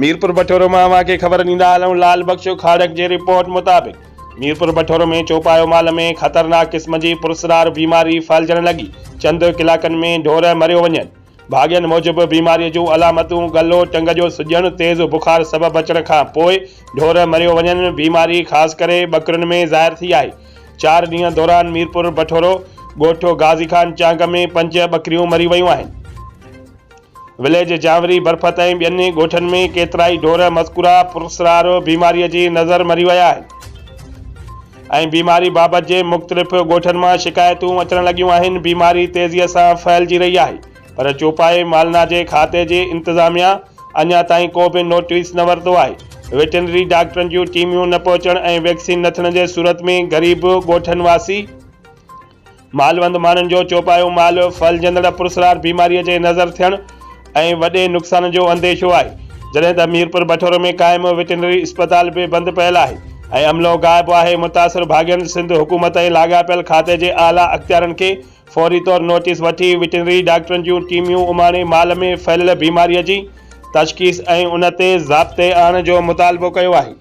ميرپور بٺورو مان اوهان کي خبر ڏيندا هلون لال بخش کاڙڪ جي رپورٽ مطابق ميرپور بٺورو ۾ چوپايو مال ۾ خطرناڪ قسم جي پراسرار بيماري ڦهلجڻ لڳي چند ڪلاڪن ۾ ڍور مريو وڃن ڀاڳين موجب بيماري جون علامتون ڳلو ٽنگ جو سڄڻ تيز بخار سبب اچڻ کان پوء ڍور مريو وڃن بيماري خاص ڪري ٻڪرين ۾ ظاهر ٿي آهي چار ڏينهن دوران ميرپور بٺورو ڳوٺ غازي خان چانگ ۾ پنج ٻڪريون مري ويون آهن. وليج جانوري برفت ۽ ٻين ڳوٺن ۾ ڪيترائي ڍور مذڪوره پراسرار بيماري جي نظر مري ويا آهن ۽ بيماري بابت جي مختلف ڳوٺن مان شڪايتون اچڻ لڳيون آهن بيماري تيزي سان ڦهلجي رهي آهي پر چوپائي مالنا جي کاتي جي انتظاميا اڃا تائين ڪو به نوٽيس نه ورتو آهي ويٽرنري ڊاڪٽرن جون ٽيميون نه پهچڻ ۽ ويڪسين نه ٿيڻ جي صورت ۾ غريب ڳوٺن واسي مالوند ماڻهن جو چوپايو مال ڦهلجندڙ پراسرار بيماريء جي نظر ٿيڻ ۽ وڏي نقصان جو انديشو آهي، جڏهن ته ميرپور بٺورو ۾ قائم وٽرنري اسپتال به بند پيل آهي ۽ عملو غائب آهي، متاثر ڀاڳين سنڌ حڪومت ۽ لاڳاپيل کاتي جي اعليٰ اختيارن کي فوري طور نوٽيس وٺي وٽرنري ڊاڪٽرن جون ٽيميون اماڻي مال ۾ ڦهليل بيماريء جي تشخيص ۽ ان تي ضابطي آڻڻ جو مطالبو ڪيو آهي.